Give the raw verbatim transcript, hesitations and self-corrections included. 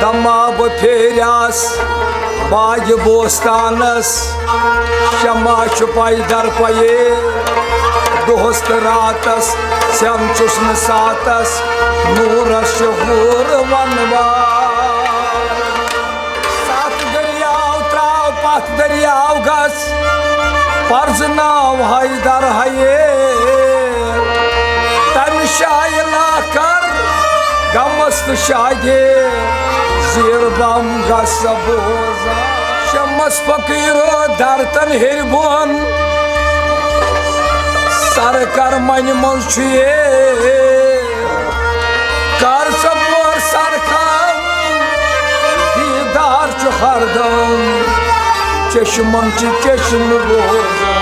اما بہٕ پھیریاس باغِ بوستانس، شمع چھُ پے در پے دۄہس تہٕ راتس، سٮ۪م چھُس نہٕ ساتس، نوٗرس چھُ حور ونوان۔ ستھ دٔریاو ترٛاو پتھ دٔریاو گژھ، پرزناو حیدر حییر۔ تمہِ شایہِ لاکر غمس تہٕ شادِ زیر بم گژھ بوزان۔ شمس فقیرو درتن ہیٚرِ بۄن، سرکر منہِ منٛز چھُ یے۔ کر ژٕ پور سرکار، دیدار چھُ ہردم، چشمن چھِ چشم روزان۔